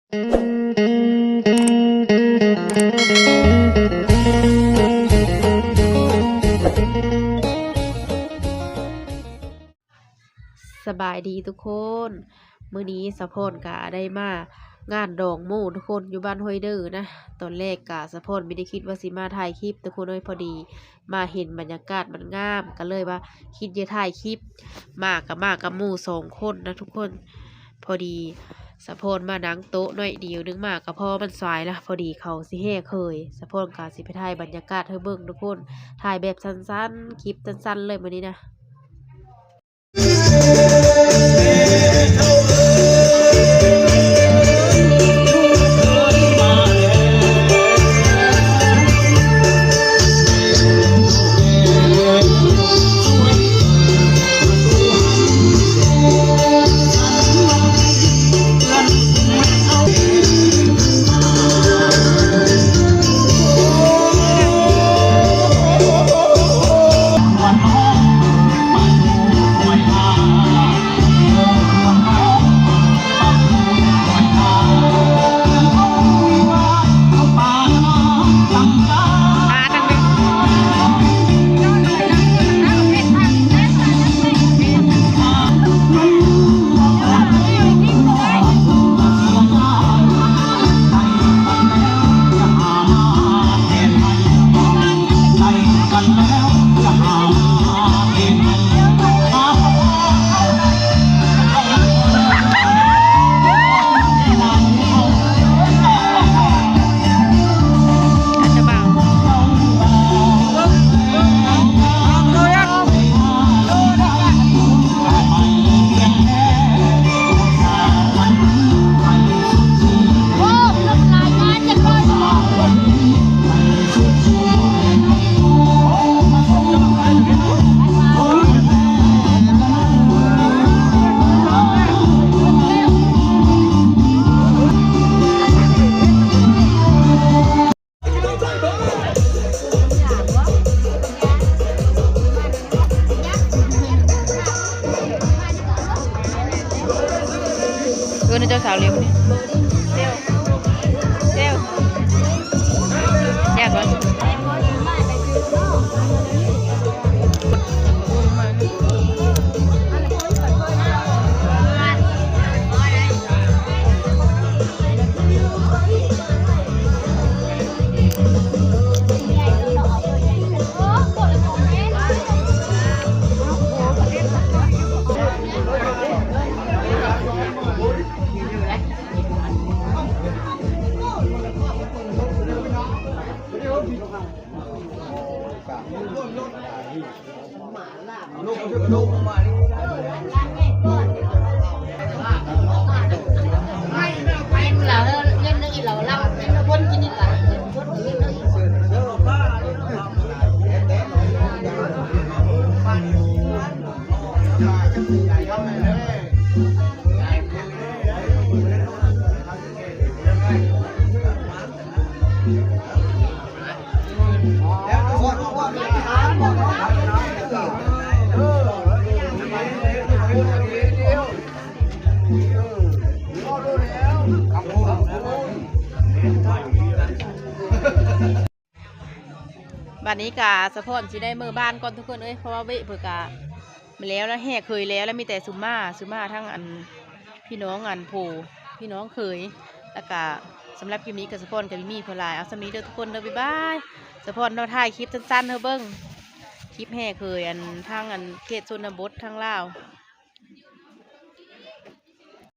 ສະບາຍດີທຸກຄົນ, ມື້ນີ້ສາວພອນກະໄດ້ມາງານດອງໝູ່ທຸກຄົນ ຢູ່ບ້ານຫ້ວຍເດີນະ. ຕອນແລກກະສາວພອນບໍ່ໄດ້ຄິດວ່າຊິມາຖ່າຍຄລິບທຸກຄົນເອີຍ, ພໍດີມາເຫັນບັນຍາກາດມັນງາມ ກະເລີຍວ່າຄິດຈະຖ່າຍຄລິບ. ມາກະມາກັບໝູ່ສອງຄົນນະທຸກຄົນ. ພໍດີສາວພອນມານັ່ງໂຕະໜ້ອຍດຽວໜຶ່ງ ມາກະພໍມັນສາຍລະ, ພໍດີເຂົາຊິແຫ່ເຂີຍ. ສາວພອນກະຊິໄປຖ່າຍບັນຍາກາດໃຫ້ເບິ່ງທຸກຄົນ, ຖ່າຍແບບສັ້ນໆ ຄລິບສັ້ນໆເລີຍມື້ນີ້ນະ. ເອີ້ນເຈົ້າສາວເລັວນີ້ ເຊວ ເຊວ ຢາກບໍ່? ບັດນີ້ກະສາວພອນຊິໄດ້ເມືອບ້ານກ່ອນທຸກຄົນເອີຍ, ເພາະວ່າເວະເພິ່ນກະມາແລ້ວ ແລ້ວແຫ່ເຂີຍແລ້ວ ແລ້ວມີແຕ່ຊຸມໝ້າ ຊຸມໝ້າທັງອັນ ພີ່ນ້ອງອັນຜູ້ ພີ່ນ້ອງເຂີຍ. ແລ້ວກະສຳລັບຄລິບນີ້ກະສາວພອນກະບໍ່ມີເທົ່າຫຼາຍ, ເອົາສ່ຳນີ້ເດີທຸກຄົນເດີ ບາຍບາຍ. ສາວພອນເນາະ ຖ່າຍຄລິບສັ້ນໆໃຫ້ເບິ່ງ ຄລິບແຫ່ເຂີຍ ອັນ ທາງອັນເຂດຊົນນະບົດທາງລາວ.